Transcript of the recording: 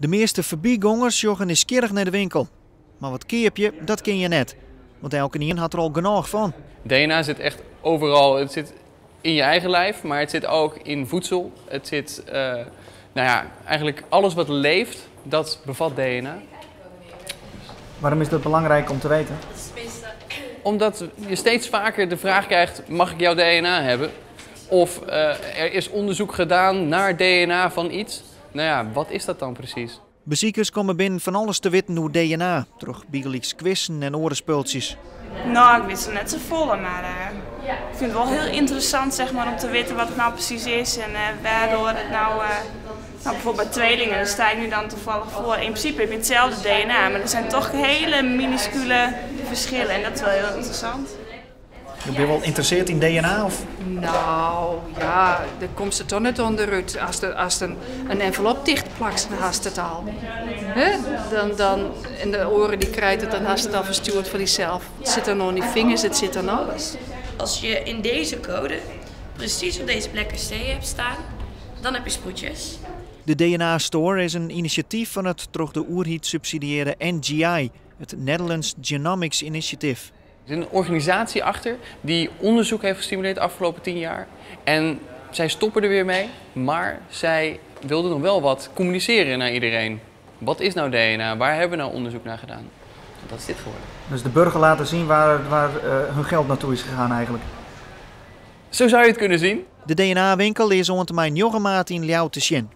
De measte foarbygongers sjogge nijsgjirrich nei de winkel. Mar wat keapje, dat kin je net. Want elkenien hat der al genôch fan. DNA zit echt overal. Het zit in je eigen lijf, maar het zit ook in voedsel. Het zit, nou ja, eigenlijk alles wat leeft, dat bevat DNA. Waarom is dat belangrijk om te weten? Omdat je steeds vaker de vraag krijgt, mag ik jouw DNA hebben? Of er is onderzoek gedaan naar DNA van iets. Nou ja, wat is dat dan precies? Besikers komme binnen fan alles te witten oer DNA, troch bygelyks kwissen en oare spultsjes. Nou, ik wit se net safolle, mar ik fyn it wol hiel ynteressant zeg maar, om te witten wat it no presys is en wêrtroch it no, no, bijvoorbeeld bij tweelingen, daar sta ik nu dan toevallig voor. In principe heb je hetzelfde DNA, maar er zijn toch hele minuscule verschillen en dat is wel heel interessant. Je bent wol ynteressearre yn DNA? Of? Nou ja, dêr komst der toch net ûnderút. Ast in envelop tichtplakst, dan hast it al. Hè? Dan, en de oare dy krijt it, dan hast it al ferstjoerd foar dysels. It sit dan oan dy fingers, it sit oan alles. Als je in deze code precies op deze plek een C hebt staan, dan heb je sproetjes. De DNA Store is in inisjatyf fan it troch de oerheid subsidiearre NGI, it Netherlands Genomics Initiative. Er zit een organisatie achter die onderzoek heeft gestimuleerd de afgelopen 10 jaar. En zij stoppen er weer mee, maar zij wilden nog wel wat communiceren naar iedereen. Wat is nou DNA? Waar hebben we nou onderzoek naar gedaan? Dat is dit geworden. Dus de burger laten zien waar hun geld naartoe is gegaan eigenlijk. Zo zou je het kunnen zien. De DNA-winkel is oant en mei 9 maart yn Ljouwert te sjen.